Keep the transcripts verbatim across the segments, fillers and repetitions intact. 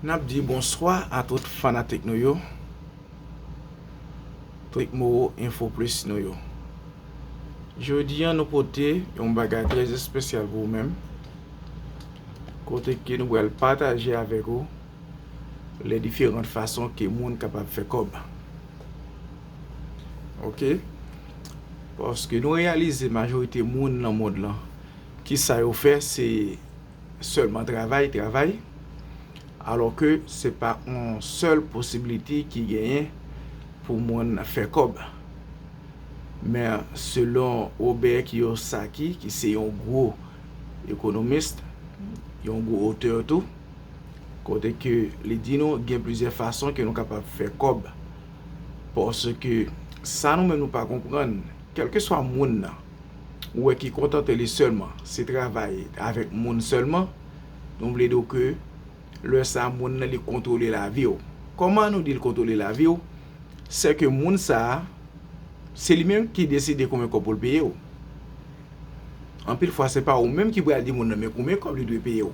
N ap di bonswa a tout fanatik nou yo, tout Moro Info Plus nou yo. Jodi a, nou pote yon bagay trè espesyal pou ou menm, kote ke nou pral pataje avèk ou les différentes façons ke moun kapab fè kòb. Oke? Paske nou reyalize majorite moun nan mond lan, ki sa yo fè, se sèlman travay, travay, alò ke se pa yon sèl posibilite ki genyen pou moun fè kòb. Men selon Robert Kiyosaki, ki se yon gwo ekonomis, yon gwo otè tou, kote ke li di nou gen plizyè fason ke nou kapab fè kòb. Paske sa nou menm nou pa konprann, kèlkeswa moun nan, ou wè ki kontante li sèlman, se travay avèk moun sèlman, nou vle di ke lè sa a, moun nan li kontwole lavi w. Kòman nou di l kontwole lavi w? Se ke moun sa a, se li menm ki deside konbyen kòb pou l peye w. Anpil fwa, se pa ou menm ki pral di moun nan men konbyen kòb li dwe peye w.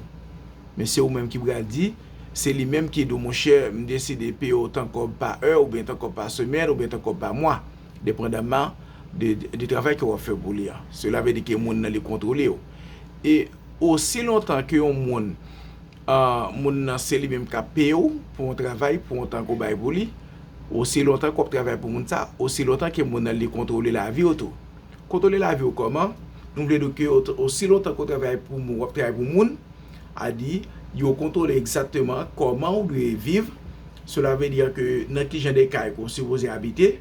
Men se ou menm ki pral di, se li menm ki di w, monchè, m deside peye w tan kòb pa è, oubyen tan kòb pa semèn, oubyen tan kòb pa mwa, depandaman de, de, de travay ke w ap fè pou li an. Sela vle di ke moun nan li kontwole w. E osi lontan ke yon moun, ah, moun nan se li menm k ap peye w pou yon travay, pou yon tan ke w bay pou li, osi lontan ke w ap travay pou moun sa, osi lontan ke moun nan li kontwole lavi w tou. Kontwole lavi w kòman? Nou vle di ke o-, osi lontan ke w travay pou moun, w ap travay pou moun, a di, yo kontwole egzakteman kòman w dwe viv. Sela vle di ke nan ki jan de kay ke w sipoze abite,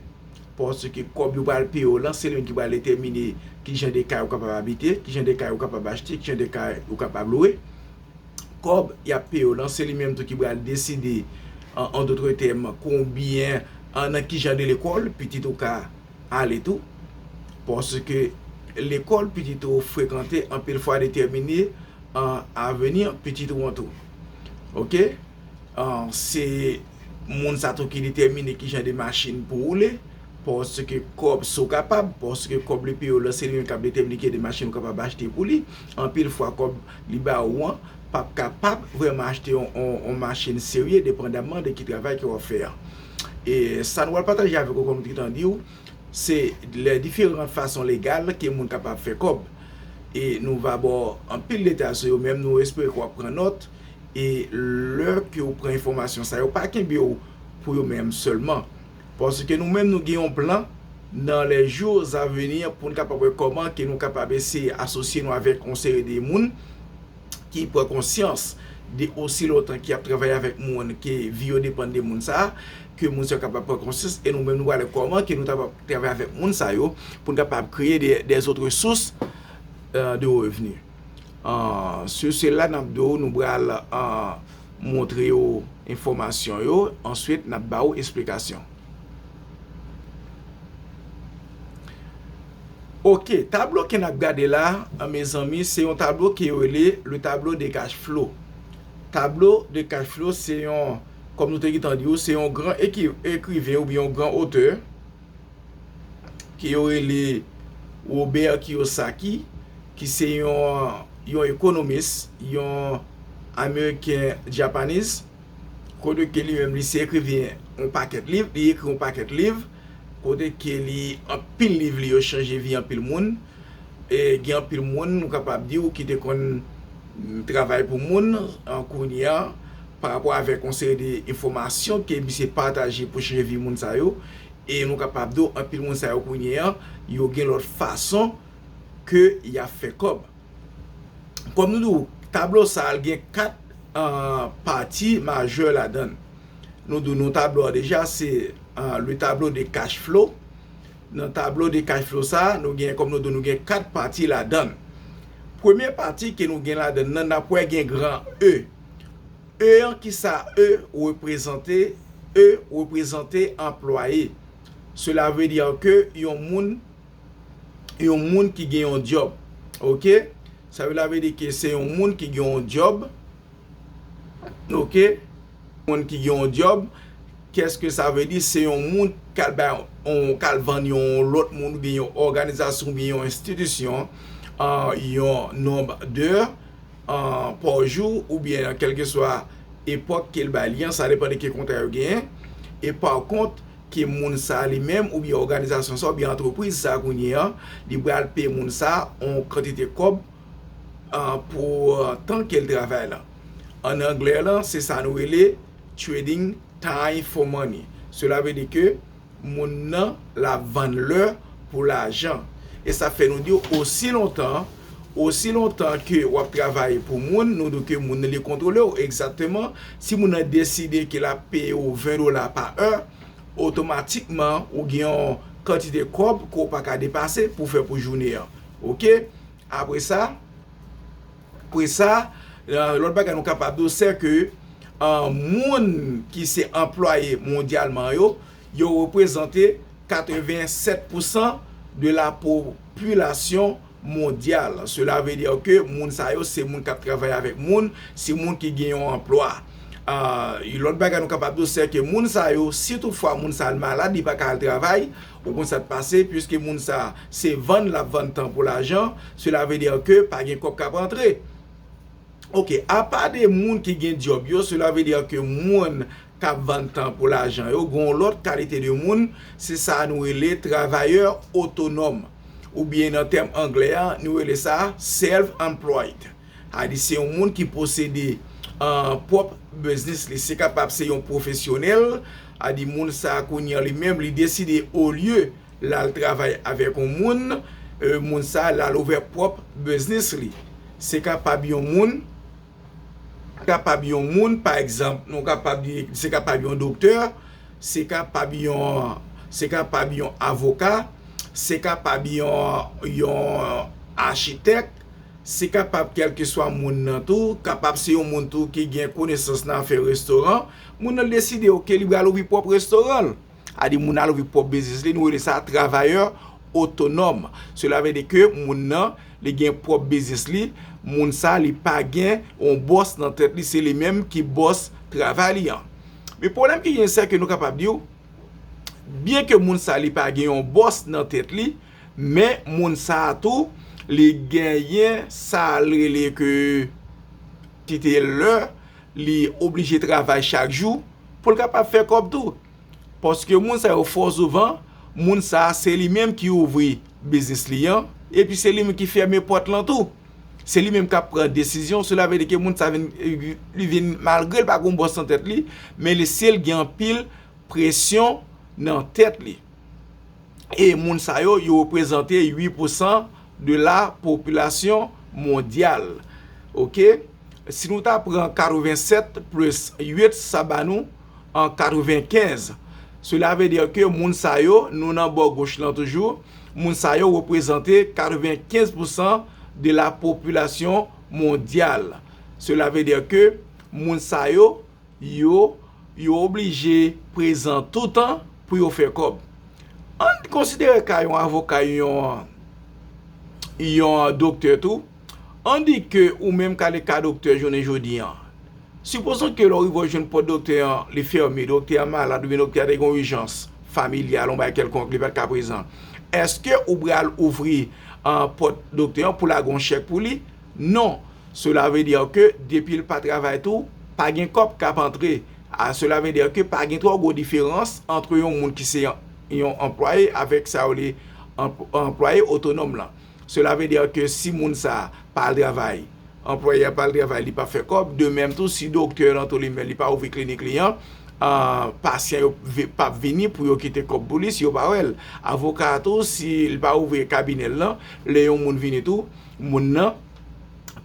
paske kòb yo pral peye w lan, se li menm ki pral detèmine ki jan de kay ou kapab abite, ki jan de kay ou kapab achte, ki jan de kay ou kapab lwe. Kòb y ap peye w lan, se li menm tou ki pral deside, an, an dòt tèm, konbyen, an, nan ki jan de lekòl pitit ou ka ale tou. Paske lekòl pitit ou frekante, anpil fwa detèmine, an, avni pitit ou an tou. Oke? An, se moun sa tou ki detèmine ki jan de machin pou woule, paske kòb, si w kapab, paske kòb li peye w lan, se li menm k ap detèmine ki jan de machin ou kapab achte pou li. Anpil fwa, kòb li ba ou an p ap kapab vrèman achte yon, yon, yon machin serye, depandaman de ki travay ke w ap fè an. E sa nou pral pataje avèk ou, kòm m te gentan di w, se les différentes façons légales ke moun kapab fè kòb. E nou va ba w anpil detay sou yo, men nou espere ke w ap pran nòt. E lè ke w pran enfòmasyon sa yo, pa kenbe yo pou yo menm sèlman. Paske nou menm, nou gen yon plan dans les jours à venir pou n kapab wè kòman ke nou kapab eseye asosye nou avèk yon seri de moun ki pran konsyans de osi lontan ki ap travay avèk moun, ke vi yo depann de moun sa a, ke moun sa yo kapab pran konsyans, e nou menm nou pral wè kòman ke nou kapab travay avèk moun sa yo pou n kapab kreye de, des autres sources, euh, de revenus. Ah, sur cela, n ap di w, nou pral, ah, montre yo enfòmasyon yo, answit n ap ba w esplikasyon. Oke, tablo ke n ap gade la, ah, mezanmi, se yon tablo ke yo rele le tableau de cash flow. Tablo de cash flow, se yon, kòm nou te gentan di w, se yon gran eki-, ekriven oubyen yon gran otè ke yo rele Robert Kiyosaki, ki se yon, yon ekonomis, yon Ameriken Japanese, kote ke li menm li se ekriven yon pakèt liv, li ekri yon pakèt liv, kote ke li, anpil liv li yo chanje vi anpil moun. E gen anpil moun, nou kapab di w, ki te konn travay pou moun, an, kounye a, pa rapò avèk yon seri de enfòmasyon ke misye pataje pou chanje vi moun sa yo. E nou kapab di w, anpil moun sa yo kounye a, yo gen lòt fason ke y ap fè kòb. Kòm nou di w, tablo sa a, l gen kat, ah, pati majè ladan l. Nou di w, nan tablo a deja, se, ah, le tableau de cash flow. Nan tablo de cash flow sa a, nou gen, kòm nou di w, nou gen kat pati ladan l. Premye pati ke nou gen ladan l nan, n ap wè gen gran E. E an, kisa E reprezante? E reprezante anplwaye. Sela vle di ke yon moun, yon moun ki gen yon djòb. Oke? Sa vle di ke se yon moun ki gen yon djòb. Oke? Moun ki gen yon djòb, kèske sa vle di? Se yon moun k al bay yon, k al vann yon lòt moun oubyen yon òganizasyon oubyen yon enstitisyon, ah, yon nonb dè, ah, pa jou oubyen kèlkeswa epòk ke l bay li an, sa depann de ki kontra yo genyen. E pa kont, ke moun sa li menm, oubyen òganizasyon sa, oubyen antrepriz sa kounye an, li pral peye moun sa yon kantite kòb, ah, pou, ah, tan ke l travay la. An anglè lan, se sa nou rele trading time for money. Sela vle di ke moun nan l ap vann lè pou lajan. E sa fè nou di w, osi lontan, osi lontan ke w ap travay pou moun, nou di w ke moun nan li kontwole w. Egzakteman, si moun nan deside ke l ap peye w ven dola pa è, otomatikman, ou gen yon kantite kòb ke w pa ka depase pou fè pou jounen an. Oke? Apre sa, apre sa, euh, lòt bagay nou kapab di w, se ke, euh, moun ki se anplwaye mondyalman yo, yo reprezante katrevennsèt pousan de la popilasyon mondyal. Sela vle di ke moun sa yo, se moun k ap travay avèk moun, se moun ki gen yon anplwa. Ah, lòt bagay nou kapab di w, se ke moun sa yo, si toutfwa moun sa l malad, li pa ka al travay, ou konn sa k pase, piske moun sa, se vann l ap vann tan pou lajan, sela vle di ke pa gen kòb k ap antre. Oke, apa de moun ki gen djòb yo, sela vle di ke moun k ap vann tan pou lajan yo, gen yon lòt kalite de moun, se sa nou rele travayè otonòm. Oubyen nan tèm anglè a, nou rele sa self-employed. Sa di se yon moun ki posede, ah, pwòp biznis li. Se kapab se yon pwofesyonèl, sa di moun sa kounye an li menm, li deside olye l al travay avèk yon moun, euh, moun sa l al ouvè pwòp biznis li. Se kapab yon moun, kapab yon moun, pa egzanp, nou kapab di, se kapab yon doktè, se kapab yon, se kapab yon avoka, se kapab yon, yon achitèk, se kapab kèlkeswa moun nan tou, kapab se yon moun tou ki gen konesans nan afè restoran, moun nan deside, oke, li pral ouvri pwòp restoran l. Sa di moun nan al ouvri pwòp biznis li, nou rele sa travayè otonòm. Sela vle di ke moun nan, li gen pwòp biznis li, moun sa, li pa gen yon bòs nan tèt li, se li menm ki bòs travay li an. Men pwoblèm ki gen, se ke nou kapab di w, byen ke moun sa, li pa gen yon bòs nan tèt li, men moun sa tou, li genyen sa l rele ke kantite lè, li oblije travay chak jou pou l kapab fè kòb tou. Paske moun sa yo fò souvan, moun sa se li menm ki ouvri biznis li an, epi se li menm ki fèmen pòt lan tou. Se li menm k ap pran desizyon, sela vle di ke moun sa vin, li vin malgre l pa gen yon bòs nan tèt li, men li se l gen anpil presyon nan tèt li. E moun sa yo, yo reprezante uit pousan de la popilasyon mondyal. Oke? Si nou ta pran katrevennsèt plis uit, sa ba nou an katrevenkenz. Sela vle di ke moun sa yo, nou nan bò goch lan toujou, moun sa yo reprezante katrevenkenz pousan de la popilasyon mondyal. Sela vle di ke moun sa yo, yo, yo oblije prezan toutan pou yo fè kòb. Ann konsidere ka yon avoka, yon, yon doktè tou. Ann di ke ou menm k ale ka doktè jounen jodi an. Sipozon ke lè w rive w jwenn pòt doktè an, li fèmen, doktè an malad oubyen doktè a te gen yon ijans familyal, yon bagay kèlkonk, li pa t ka prezan. Èske ou pral ouvri, ah, pòt doktè an pou lage yon chèk pou li? Non. Sela vle di ke depi l pa travay tou, pa gen kòb k ap antre. A, sela vle di ke pa gen twò gwo diferans ant yon moun ki se yon, yon anplwaye avèk sa yo rele anp-, anplwaye otonòm lan. Sela vle di ke si moun sa pa al travay, anplwaye a pa al travay, li pa fè kòb. De menm tou, si doktè lan tou li menm li pa ouvri klinik li an, ah, pasyan yo vi-, p ap vini pou yo kite kòb pou li si yo pa wè l. Avoka a tou, si l pa ouvri kabinè l lan, lè yon moun vini tou, moun nan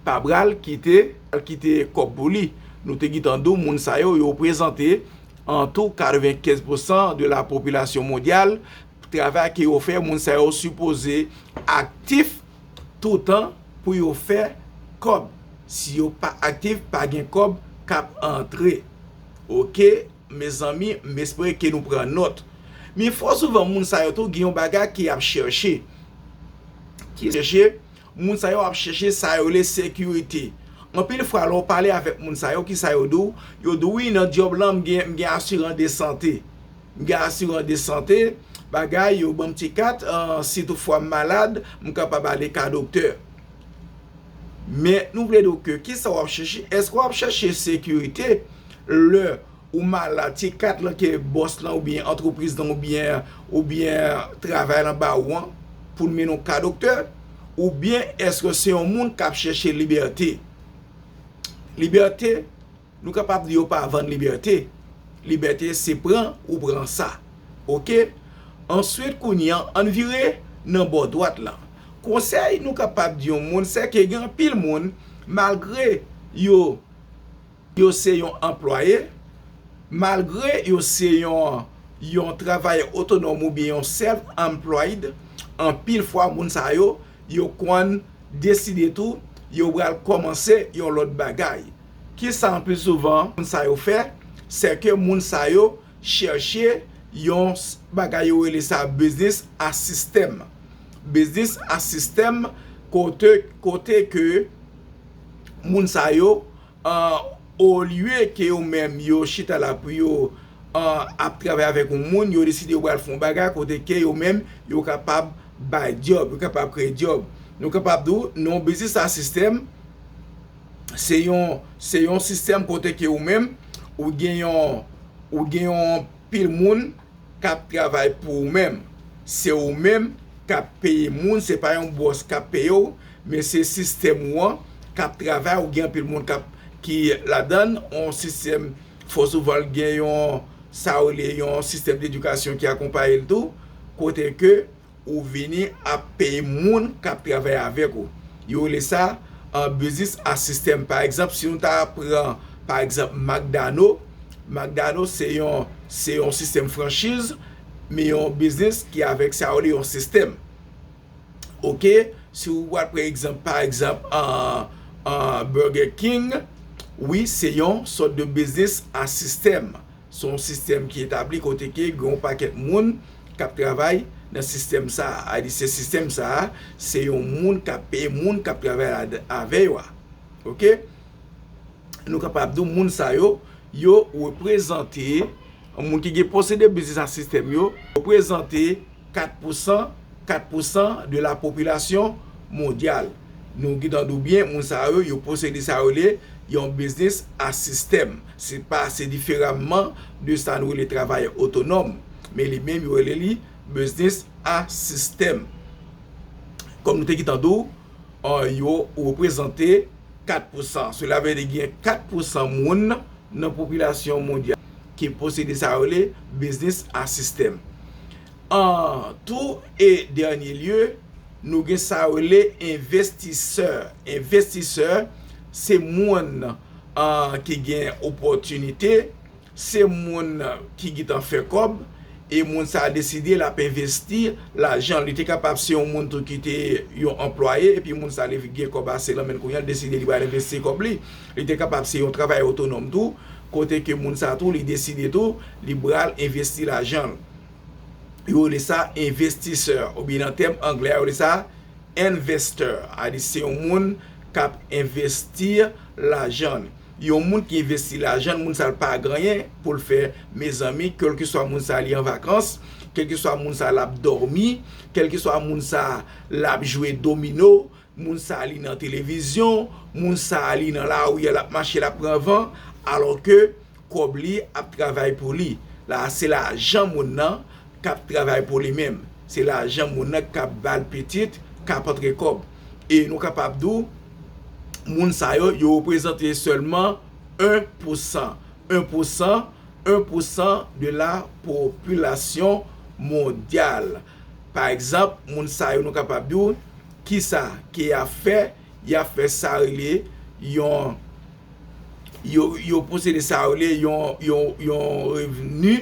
pa pral kite, kite kòb pou li. Nou te gentan di w, moun sa yo, yo reprezante an tou katrevenkenz pousan de la popilasyon mondyal. Travay ke yo fè, moun sa yo sipoze aktif toutan pou yo fè kòb. Si yo pa aktif, pa gen kòb k ap antre. Oke, mezanmi, m espere ke nou pran nòt. Men fò souvan moun sa yo tou gen yon bagay ke y ap chèche. Ki chèche, moun sa yo ap chèche sa yo rele sekirite. Anpil fwa, lè w pale avèk moun sa yo, kisa yo di w? Yo di w, wi, nan djòb lan, m gen, m gen asirans de sante. M gen asirans de sante, bagay, yo ban m ti kat, ah, si toutfwa m malad, m kapab ale ka doktè. Men, nou vle di w ke, kisa w ap chèche? Èske w ap chèche sekirite? lè ou malad, se kat lan ke bòs lan oubyen antrepriz lan oubyen, oubyen travay lan ba ou an pou l mennen w ka doktè? Oubyen èske se yon moun k ap chèche libète? Libète, nou kapab di yo pa vann libète. Libète se pran ou pran sa. Oke? Answit, kounye a, ann vire nan bò dwat lan. Konsèy nou kapab di yon moun, se ke gen anpil moun, malgre yo, yo se yon anplwaye, malgre yo se yon, yon travayè otonòm oubyen yon self-employed, anpil fwa moun sa yo, yo konn deside tou, yo pral kòmanse yon lòt bagay. Kisa anpil souvan moun sa yo fè? Se ke moun sa yo chèche yon s-, bagay yo rele sa business a system. Business a system, kote, kote ke moun sa yo, an, olye ke yo menm yo chita la pou yo, an, ap travay avèk yon moun, yo deside yo pral fè yon bagay kote ke yo menm yo kapab bay djòb, yo kapab kreye djòb. Nou kapab di w, non, business a system, se yon, se yon sistèm kote ke ou menm, ou gen yon, ou gen yon pil moun k ap travay pou ou menm. Se ou menm k ap peye moun, se pa yon bòs k ap peye w, men se sistèm ou an k ap travay, ou gen anpil moun k ap, ki ladan l, yon sistèm, fò souvan l gen yon, sa yo rele yon sistèm dedikasyon ki akonpaye l tou, kote ke ou vini ap peye moun k ap travay avèk ou. Yo rele sa, an, business a system. Pa egzanp, si nou ta pran, pa egzanp, McDonald, McDonald se yon, se yon sistèm franchiz, men yon biznis ki avèk sa yo rele yon sistèm. Oke? Si ou pral pran egzanp, pa egzanp, an, an Burger King, wi, se yon sòt de biznis a sistèm. Se yon sistèm ki etabli kote ke gen yon pakèt moun k ap travay nan sistèm sa a. A di se sistèm sa a, se yon moun k ap peye moun k ap travay la, avè yo a. Oke? Nou kapab di w moun sa yo, yo reprezante, moun ki gen posede biznis a sistèm yo, reprezante kat pousan, kat pousan de la popilasyon mondyal. Nou gentan di w byen, moun sa yo, yo posede sa yo rele yon biznis a sistèm. Se pa, se diferaman de sa nou rele travayè otonòm. Men li menm, yo rele li biznis a sistèm. Kòm nou te gentan di w, an, yo reprezante kat pousan. Sela vle di gen kat pousan moun nan popilasyon mondyal ki posede sa yo rele biznis a sistèm. An tou e dènye lye, nou gen sa yo rele envestisè. Envestisè, se moun, an, ki gen opòtinite, se moun ki gentan fè kòb, e moun sa a deside l ap envesti lajan l. Li te kapab se yon moun tou ki te yon anplwaye, epi moun sa a li gen kòb ase nan men l kounye a, l deside li pral envesti kòb li. Li te kapab se yon travayè otonòm tou, kote ke moun sa a tou, li deside tou, li pral envesti lajan l. Yo rele sa envestisè, oubyen nan tèm anglè a, yo rele sa investor. A di se yon moun k ap envesti lajan l. Yon moun ki envesti lajan l, moun sa l pa gen anyen pou l fè, mezanmi, kèlkeswa moun sa li an vakans, kèlkeswa moun sa l ap dòmi, kèlkeswa moun sa l ap jwe domino, moun sa li nan televizyon, moun sa li nan lari a, l ap mache, l ap pran van, alòske kòb li ap travay pou li. La, se lajan moun nan k ap travay pou li menm. Se lajan moun nan k ap ba l pitit, k ap antre kòb. E nou kapab di w, moun sa yo, yo reprezante sèlman en pousan. En pousan, en pousan de la popilasyon mondyal. Pa egzanp, moun sa yo, nou kapab di w, kisa ke y ap fè? Y ap fè sa rele yon, yo, yo posede sa rele yon, yon, yon revni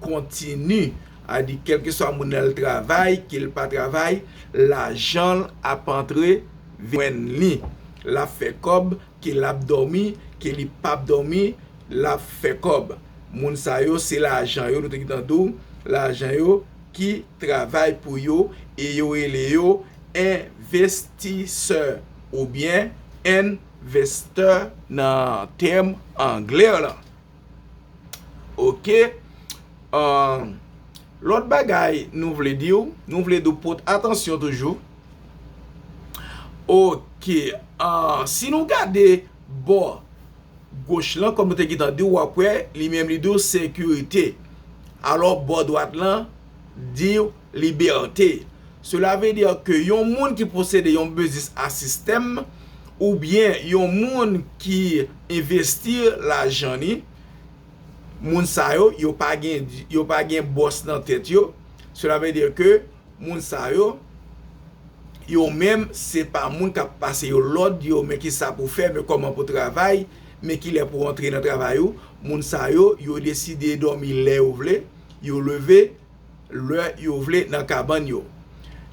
kontini. A di, kèlkeswa moun nan l travay, ke l pa travay, lajan l ap antre jwenn li. L ap fè kòb, ke l ap dòmi, ke li p ap dòmi, l ap fè kòb. Moun sa yo, se lajan yo, nou te gentan di w, lajan yo ki travay pou yo, e yo rele yo envestisè oubyen investor nan tèm anglè lan. Oke. Ahn, lòt bagay nou vle di w, nou vle di w pote atansyon toujou. Oke. Ahn, si nou gade bò Goch lan, kòm nou te gentan di w, w ap wè, li menm li di w sekirite. Alò, bò dwat lan di w libète. Cela veut dire que yon moun ki posede yon biznis a sistèm, oubyen yon moun ki envesti lajan li, moun sa yo, yo pa gen, yo pa gen bòs nan tèt yo. Cela veut dire que moun sa yo, yo menm, se pa moun k ap pase yo lòd, yo men ki sa pou fè, men kòman pou travay, men ki lè pou antre nan travay ou. Moun sa yo, yo deside dòmi lè yo vle, yo leve lè yo vle nan kabann yo.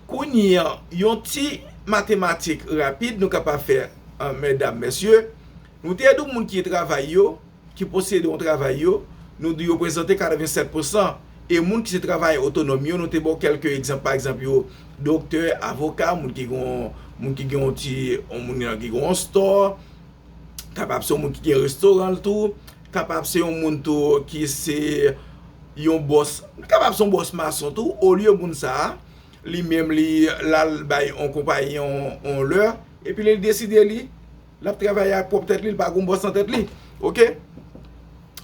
Kounye a, yon ti matematik rapid nou kapab fè, an, medam, mesye. Nou te di w moun ki travay yo, ki posede yon travay yo, nou di yo prezante katrevennsèt pousan. E moun ki se travayè otonòm yo, nou te ba w kèlke egzanp, pa egzanp, yo doktè, avoka, moun ki gen, moun ki gen yon ti, yon moun ki gen yon store, kapab se yon moun ki gen restoran l tou, kapab se yon moun tou ki se yon bòs, kapab se yon bòs mason tou, olye moun sa a, li menm li l al bay yon konpayi yon, yon lè, epi li deside li, l ap travay ak pwòp tèt li, li pa gen bòs nan tèt li. Oke?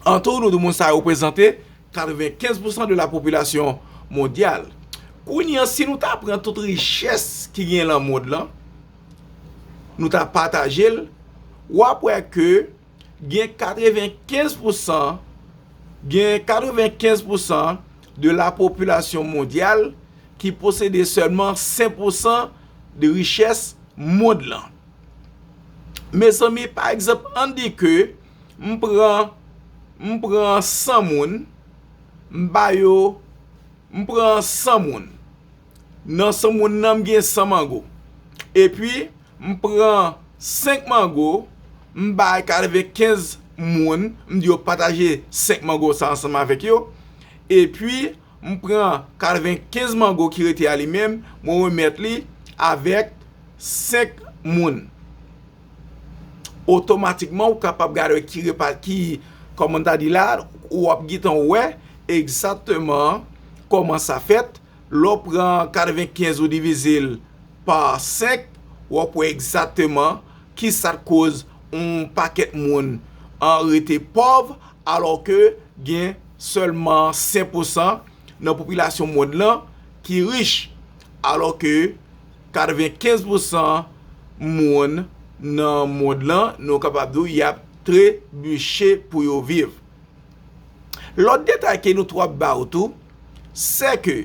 An tou, nou di moun sa yo reprezante katrevenkenz pousan de la popilasyon mondyal. Kounye a, si nou ta pran tout richès ki gen nan mond lan, nou ta pataje l, w ap wè ke gen katrevenkenz pousan, gen katrevenkenz pousan de la popilasyon mondyal ki posede sèlman senk pousan de richès mond lan. Mezanmi, pa egzanp, ann di ke m pran, m pran san moun, m ba yo, m pran san moun. Nan san moun nan, m gen san mango. Epi, m pran senk mango, m bay katrevenkenz moun, m di yo pataje senk mango sa ansanm avèk yo. Epi, m pran katrevenkenz mango ki rete a li menm, mwen remèt li avèk senk moun. Otomatikman, ou kapab gade ki repa-, ki, kòman ta di la, ou ap gentan wè egzakteman kòman sa fèt. Lè w pran katrevenkenz ou divize l pa senk, w ap wè egzakteman ki sa k koz yon pakèt moun an rete pòv, alò ke gen sèlman senk pousan nan popilasyon mond lan ki rich, alò ke katrevenkenz pousan moun nan mond lan, nou kapab di w, y ap trebiche pou yo viv. Lòt detay ke nou tou ap ba w tou, se ke,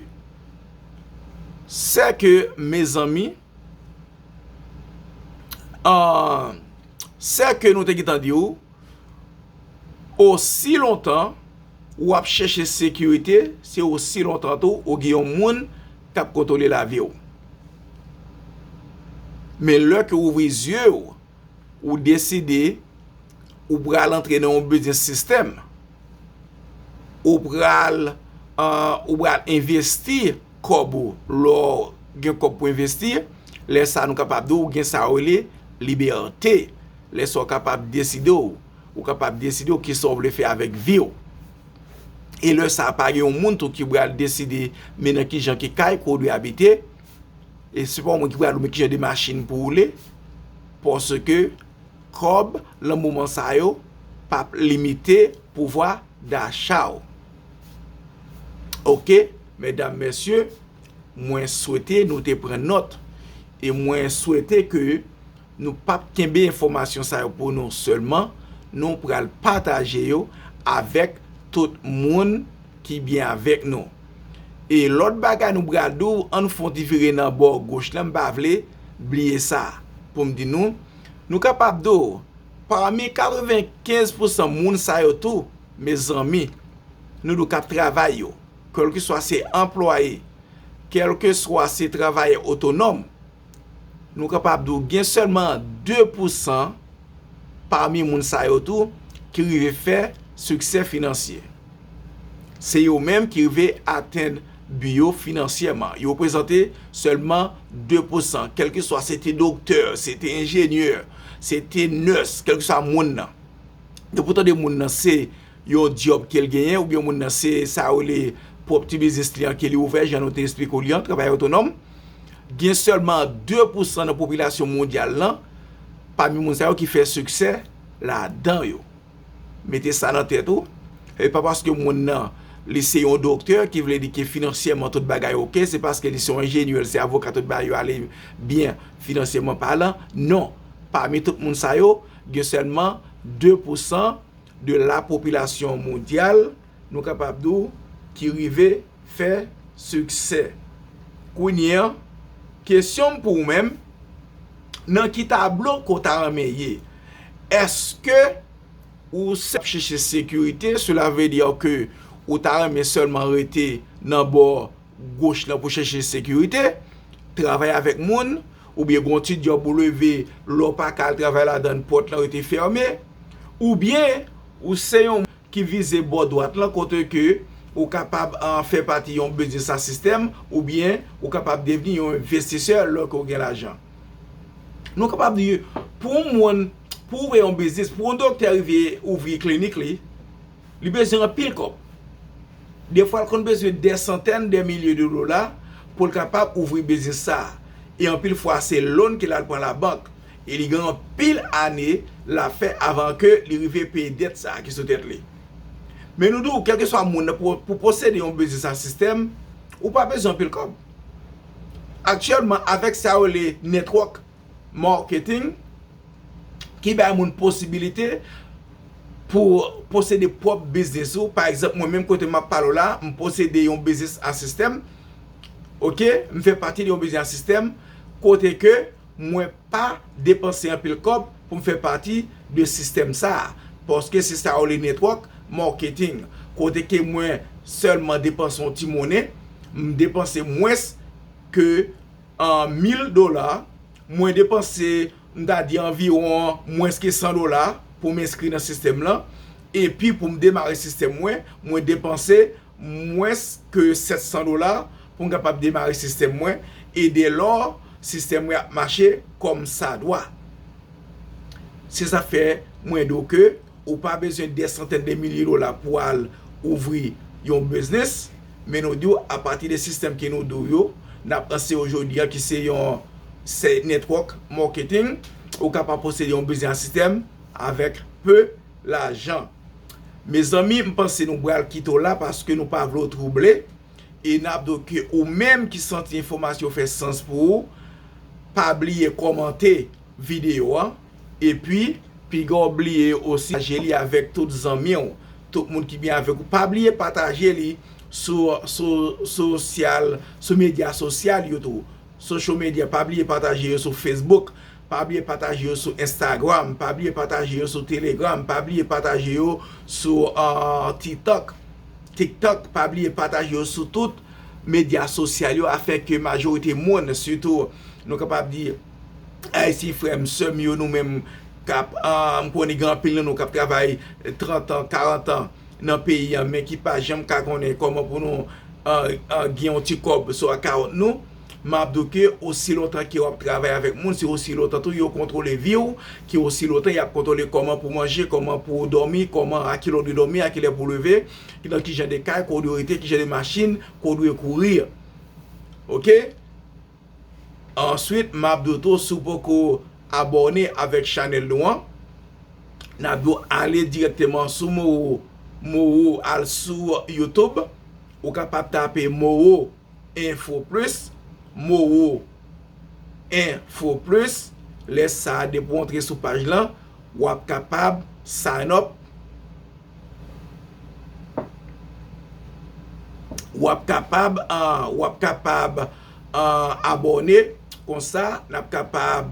se ke, mezanmi, an, se ke nou te gentan di w, osi lontan w ap chèche sekirite, se osi lontan tou ou gen yon moun k ap kontwole lavi w. Men lè ke w ouvri zye w, ou deside ou pral antre nan yon biznis sistèm, ou pral, an, ou pral envesti kòb ou. Lè w gen kòb pou envesti, lè sa a nou kapab di w gen sa yo rele libète. Lè sa a w kapab deside w, ou kapab deside w kisa w vle fè avèk vi w. E lè sa a pa gen yon moun tou ki pral deside men nan ki jan ki kay ke w dwe abite, e se pa yon moun ki pral di w men ki jan de machin pou woule, paske kòb lan moman sa yo p ap limite pouvwa dacha w. Oke, medam, mesye, mwen swete nou te pran nòt e mwen swete ke nou p ap kenbe enfòmasyon sa yo pou nou sèlman, nou pral pataje yo avèk tout moun ki byen avèk nou. E lòt bagay nou pral di w, ann fè yon ti vire nan bò goch lan, m pa vle bliye sa pou m di nou. Nou kapab di w, pami katrevenkenz pousan moun sa yo tou, mezanmi, nou di w k ap travay yo, kèlkeswa se anplwaye, kèlkeswa se travayè otonòm, nou kapab di w gen sèlman de pousan pami moun sa yo tou ki rive fè siksè finansye. Se yo menm ki rive atenn bi yo finansyèman. Yo reprezante sèlman de pousan, kèlkeswa se te doktè, se te enjenyè, se te nès, kèlkeswa moun nan. Depi w tande moun nan se yon djòb ke l genyen, oubyen moun nan se sa yo rele pwòp ti biznis li an ke li ouvè, jan nou te eksplike w li an, travayè otonòm, gen sèlman de pousan nan popilasyon mondyal lan, pami moun sa yo ki fè siksè ladan yo. Mete sa nan tèt ou. E pa paske moun nan, li se yon doktè, ki vle di ke finansyèman tout bagay oke, se paske li se yon enjenyè, li se avoka, tout bagay yo ale byen finansyèman palan. Non. Pami tout moun sa yo, gen sèlman de pousan de la popilasyon mondyal, nou kapab di w, ki rive fè siksè. Kounye a, kesyon m pou ou menm, nan ki tablo ke w ta renmen ye? Èske ou sèl ap chèche sekirite, cela veut dire que ou ta renmen sèlman rete nan bò goch lan pou chèche sekirite, travay avèk moun, oubyen gon ti djòb ou leve, lè w pa ka al travay ladan l, pòt lan rete fèmen, oubyen ou se yon ki vize bò dwat lan, kote ke ou kapab, ah, fè pati yon biznis a sistèm, oubyen ou kapab devni yon envestisè lè ke w gen lajan. Nou kapab di, pou yon moun, pou ouvri yon biznis, pou yon doktè rive ouvri klinik li, li bezwen anpil kòb. Defwa, l konn bezwen dè santèn de milye de dola pou l kapab ouvri biznis sa a. E anpil fwa, se loan ke l al pran labank. E li gen anpil ane l ap fè avan ke li rive peye dèt sa a ki sou tèt li. Men nou di w, kèlkeswa moun nan, pou, pou posede yon biznis a sistèm, ou pa bezwen anpil kòb. Aktyèlman, avèk sa yo rele network marketing, ki bay moun posibilite pou posede pwòp biznis ou. Pa egzanp, mwen menm kote m ap pale w la, m posede yon biznis a sistèm. Oke, m fè pati de yon biznis a sistèm kote ke mwen pa depanse anpil kòb pou m fè pati de sistèm sa a. Paske se sa yo rele network marketing. Kote ke mwen sèlman depanse yon ti monnen, m depanse mwens ke, ah, mil dola, mwen depanse, m ta di anviwon mwens ke san dola pou m enskri nan sistèm lan. Epi pou m demare sistèm mwen, mwen depanse mwens ke sèt san dola pou m kapab demare sistèm mwen. E dèlò, sistèm mwen ap mache kòm sa dwa. Se sa fè mwen di w ke ou pa bezwen dè santèn de milye dola pou al ouvri yon biznis, men nou di w apati de sistèm ke nou di w yo, n ap anseye w jodi a ki se yon se network marketing, ou kapab posede yon biznis a sistèm avèk pe lajan. Mezanmi, m panse nou pral kite w la paske nou pa vle w twouble. E n ap di w ke ou menm ki santi enfòmasyon fè sans pou ou, pa bliye kòmante videyo a. Epi, piga w bliye osi pataje li avèk tout zanmi w, tout moun ki byen avèk ou. Pa bliye pataje li sou, sou sosyal, sou medya sosyal yo tou. Social media, pa bliye pataje yo sou Facebook, pa bliye pataje yo sou Instagram, pa bliye pataje yo sou Telegram, pa bliye pataje yo sou, ah, TikTok. TikTok, pa bliye pataje yo sou tout medya sosyal yo, afin ke majorite moun, sitou, nou kapab di, Ayisyen frè m, sè m yo, nou menm k ap, ah, m konnen gen anpil nan nou k ap travay trant an, karant an nan peyi a, men ki pa janm ka konnen kòman pou nou, ah, ah, gen yon ti kòb sou akawont nou. M ap di w ke osi lontan ke w ap travay avèk moun, se osi lontan tou yo kontwole vi w, ke osi lontan y ap kontwole kòman pou w manje, kòman pou w dòmi, kòman, a kilè w dwe dòmi, a kilè pou w leve, nan ki jan de kay ke w dwe rete, ki jan de machin ke w dwe kouri. Oke? Answit, m ap di w tou, si w poko abòne avèk chanèl nou an, n ap di w ale dirèkteman sou Moro, Moro, al sou YouTube, ou kapab tape Moro Info Plus, Moro Info Plus. Lè sa a, depi w antre sou paj lan, w ap kapab sign up. W ap kapab, ah, w ap kapab, ah, abòne. Konsa, n ap kapab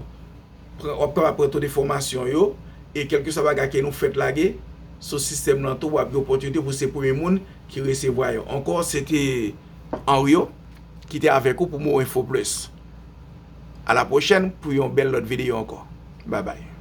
pran, w ap kapab pran tout enfòmasyon yo, e kèlkeswa bagay ke nou fèt lage sou sistèm lan tou, w ap gen opòtinite pou se premye moun ki resevwa yo. Ankò, se te Henrio ki te avèk ou pou Moro Info Plus. A la pwochèn pou yon bèl lòt videyo ankò. Babay.